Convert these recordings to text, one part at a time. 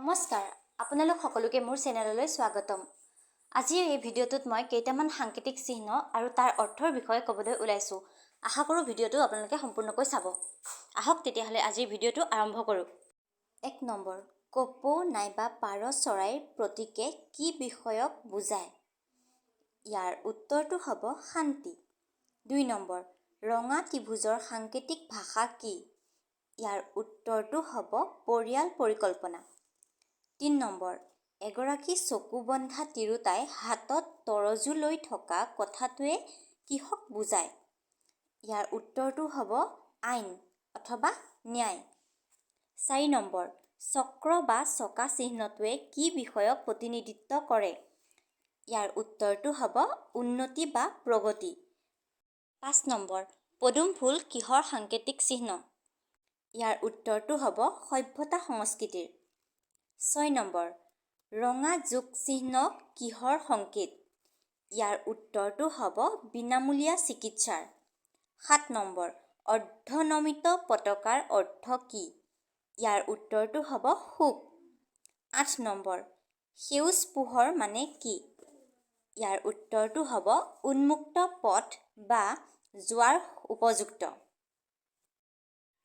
নমস্কাৰ, আপোনালোক সকলোকে মোৰ চেনেললৈ স্বাগতম। আজি এই ভিডিঅ'টোত মই কেইটামান সাংকেতিক চিহ্ন আৰু তাৰ অৰ্থৰ বিষয়ে ক'বলৈ ওলাইছোঁ। আশা কৰোঁ ভিডিঅ'টো আপোনালোকে সম্পূৰ্ণকৈ চাব। আহক তেতিয়াহ'লে, আজিৰ ভিডিঅ'টো আৰম্ভ কৰোঁ। 1 নম্বৰ, কপৌ নাইবা পাৰ চৰাইৰ প্ৰতীকে কি বিষয়ক বুজায়? ইয়াৰ উত্তৰটো হ'ব শান্তি। 2 নম্বৰ, ৰঙা ত্ৰিভুজৰ সাংকেতিক ভাষা কি? ইয়াৰ উত্তৰটো হ'ব পৰিয়াল পৰিকল্পনা। 3 নম্বৰ, এগৰাকী চকু বন্ধা তিৰোতাই হাতত তৰজু লৈ থকা কথাটোৱে কিহক বুজায়? ইয়াৰ উত্তৰটো হ'ব আইন অথবা ন্যায়। 4 নম্বৰ, চক্ৰ বা চকা চিহ্নটোৱে কি বিষয়ক প্ৰতিনিধিত্ব কৰে? ইয়াৰ উত্তৰটো হ'ব উন্নতি বা প্ৰগতি। 5 নম্বৰ, পদুম ফুল কিহৰ সাংকেতিক চিহ্ন? ইয়াৰ উত্তৰটো হ'ব সভ্যতা সংস্কৃতিৰ। 6 নম্বৰ, ৰঙা যোগ চিহ্ন কিহৰ সংকেত? ইয়াৰ উত্তৰটো হ'ব বিনামূলীয়া চিকিৎসাৰ। 7 নম্বৰ, অৰ্ধনমিত পতাকাৰ অৰ্থ কি? ইয়াৰ উত্তৰটো হ'ব শোক। 8 নম্বৰ, সেউজ পোহৰ মানে কি? ইয়াৰ উত্তৰটো হ'ব উন্মুক্ত পথ বা যোৱাৰ উপযুক্ত।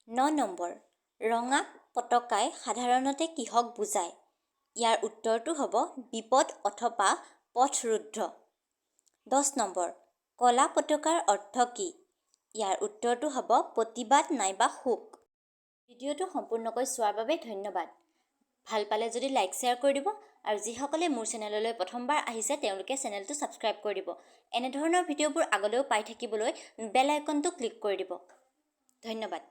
9 নম্বৰ, ৰঙা পতাকাই সাধাৰণতে কিহক বুজায়? ইয়াৰ উত্তৰটো হ'ব বিপদ অথবা পথৰুদ্ধ। 10 নম্বৰ, ক'লা পতাকাৰ অৰ্থ কি? ইয়াৰ উত্তৰটো হ'ব প্ৰতিবাদ নাইবা শোক। ভিডিঅ'টো সম্পূৰ্ণকৈ চোৱাৰ বাবে ধন্যবাদ। ভাল পালে যদি লাইক, শ্বেয়াৰ কৰি দিব আৰু যিসকলে মোৰ চেনেললৈ প্ৰথমবাৰ আহিছে, তেওঁলোকে চেনেলটো ছাবস্ক্ৰাইব কৰি দিব। এনেধৰণৰ ভিডিঅ'বোৰ আগলৈও পাই থাকিবলৈ বেল আইকনটো ক্লিক কৰি দিব। ধন্যবাদ।